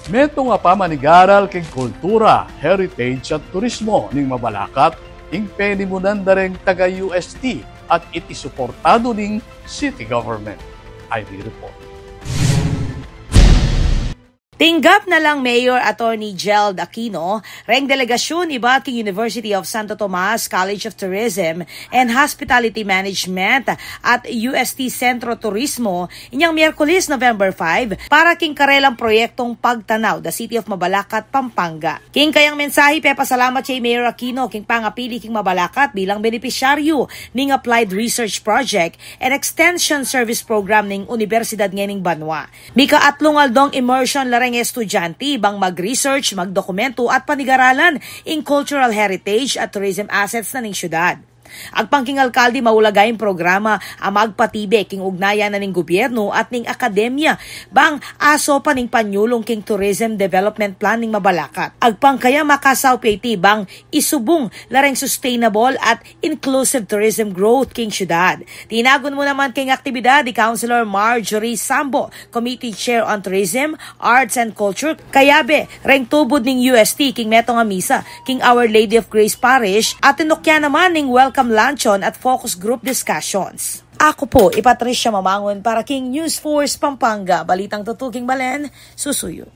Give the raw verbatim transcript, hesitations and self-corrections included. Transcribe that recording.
Metung a pamanigaral king kultura, heritage at turismo ning Mabalacat ing penimunan da reng taga U S T at iti suportadu ning city government. I D report. Tinggap na lang Mayor Attorney Geld Aquino reng delegasyun ibat king University of Santo Tomas College of Tourism and Hospitality Management at U S T Centro Turismo inyang Miyerkules, November five, para king karelang proyektong Pagtanaw, the City of Mabalacat, Pampanga. King kayang mensahe, pepasalamat ya i Mayor Aquino king pangapili king Mabalacat bilang benepisyaryu ning Applied Research Project and Extension Service Program ning Universidad ngening banua. Mika atlung aldong immersion la reng estudyante bang mag-research, magdokumento at panigaralan ing cultural heritage at tourism assets na ning syudad. Agpang king alkalde, maulaga ing programa a magpatibe king ugnayan na ning gobyerno at ning akademya bang asopan ing panyulung king Tourism Development Plan ning Mabalacat. Agpang kaya makasaup ya iti bang isubung la reng sustainable at inclusive tourism growth king syudad. Tinagun mu naman king aktibidad i Councilor Marjorie Sambo, Committee Chair on Tourism, Arts and Culture, kayabe reng tubud ning U S T king metung a misa king Our Lady of Grace Parish at tinukyan naman ning welcome luncheon at focus group discussions. Aku pu i Patricia Mamangun para king News Force Pampanga, balitang tutuking balen, susuyu.